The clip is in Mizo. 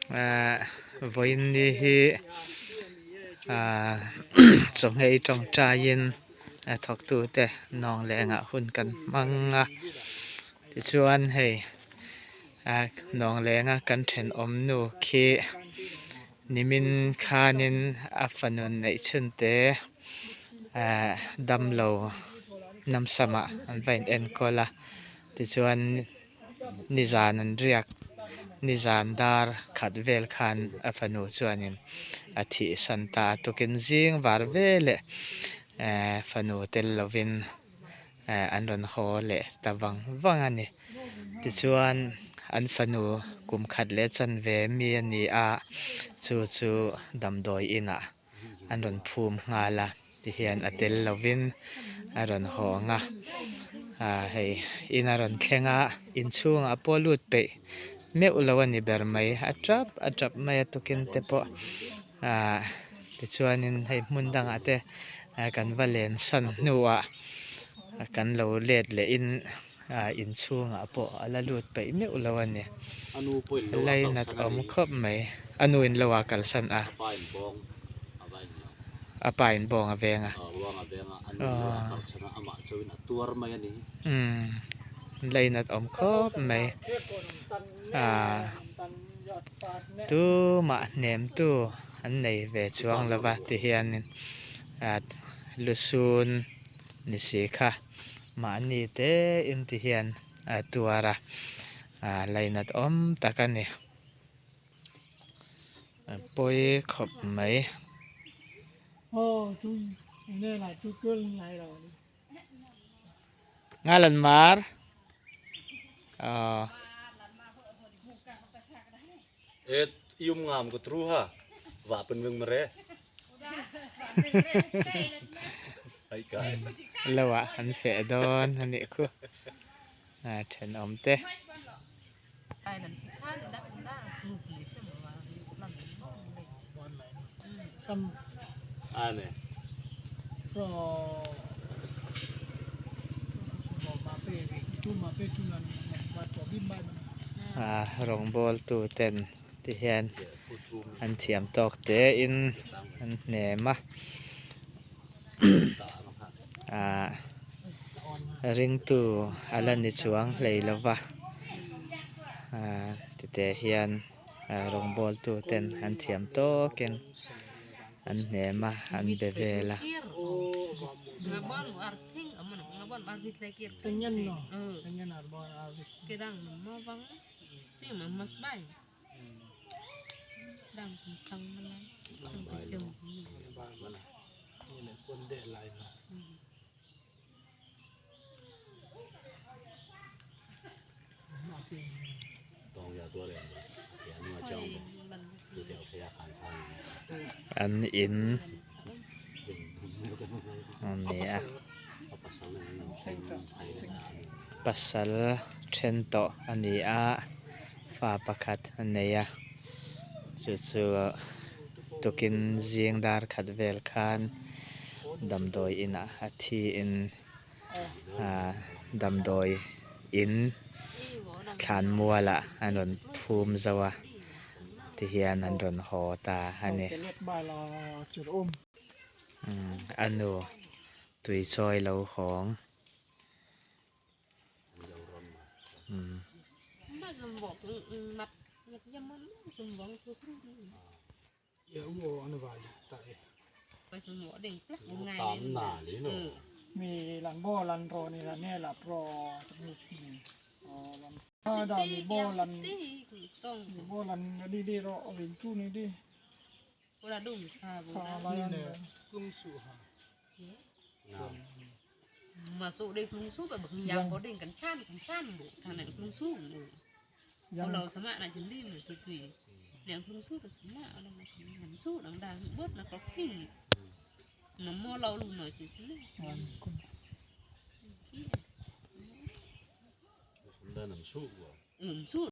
Ahh vawiin ni hi ahh chawhmeh tawngtaiin a thawktu te nawng leh engah hun kan hmang a tichuan hei ah nawng lenga kan thenawm nu khi nimin khanin a fanu neih chhun te ahh damlo namsamah an va in enkawl a tichuan. Nizan an riak, nizan dar khat vel khan a fanu chuanin a thihsan ta a, tukin zing var veleh fanu tel lovin an rawn haw leh ta vang vang a ni. Tichuan an fanu kum khat leh chanve mi a ni a, chu chu damdawi inah an rawn phum nghal a. Ti hian a tel lovin a rawn hawng a, ah hei in a rawn thleng a, inchhungah pawh lut peih meuh lo a ni ber mai, a tap a tap mai a tukin te pawh ah tichuanin hei hmun dangah te kan va len san hnuah kan lo let leh in ah inchhungah pawh a la lut peih meuh lo a ni, lainat awm khawp mai, a nu in lo ah kalsan a. A pa in bawng a veng a. Umm lainat awm khawp mai ah tumah hnem tu an nei ve chuang lo va ti hianin ah lusun ni si kha mahni te in ti hian a tuar a ah lainat awm tak a ni. A pawi khawp mai. Ngalan mar aw. Et yum ngam ko tru ha va pen veng mare ai kai lo ah an feh dawn anih khu a thenawm te. Rawngbawl tu ten ti hian an thiam tawk te in an hnem a ah ringtu a la ni chuang hlei lo va ah tite hian rawngbawl tu ten an thiam tawkin an hnem a an be vel a. An in a ni a pasal then tawh a ni a fa pakhat a nei a chu chu tukin zing dar khat vel khan damdawi inah a thi in ah damdawi in thlan mualah an rawn phum zo a tihian an rawn haw ta a ni umm a nu tui chawi lo hawng.